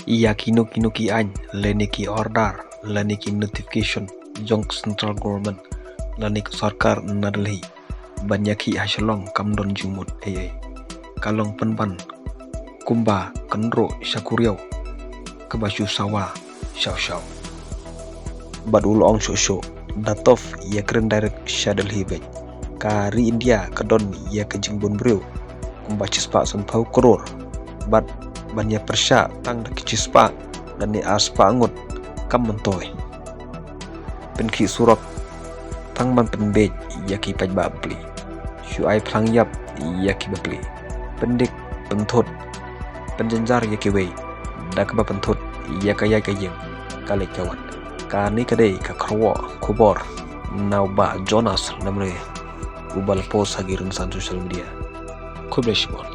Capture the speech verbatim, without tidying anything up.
Ïa kino kino ki aiñ lane ki order lane ki notification jong ka central government lane ka sorkar na Delhi ban ïakhih ha Shillong kam don jingmut ei ei. Ka long pynban kumba ka nrok sha kuriaw kaba shu sawa shaw shaw. Bad u la ong shuh shuh, da toh ïa kren direct sha Delhi beit. Ka ri India ka don ïa ka jingbun briew kumba chispah sanphew klur, bad ban ïa pyrshah tang da ki chispah lane arspah ngut kam myntoi. Pynkhih surok tang ban pynbeit ïa ki paidbah bapli. Shu ai phlang ïap ïa ki bapli. Pyndik pynthut, pynjynjar ïa kiwei da kaba pynthut ïa ka ïaid ka ïeng, ka leit ka wan. Kane ka dei ka kyrwoh khubor na u Bah Jonas Lamre, uba la post ha ki rynsan social media. Khublei shibun.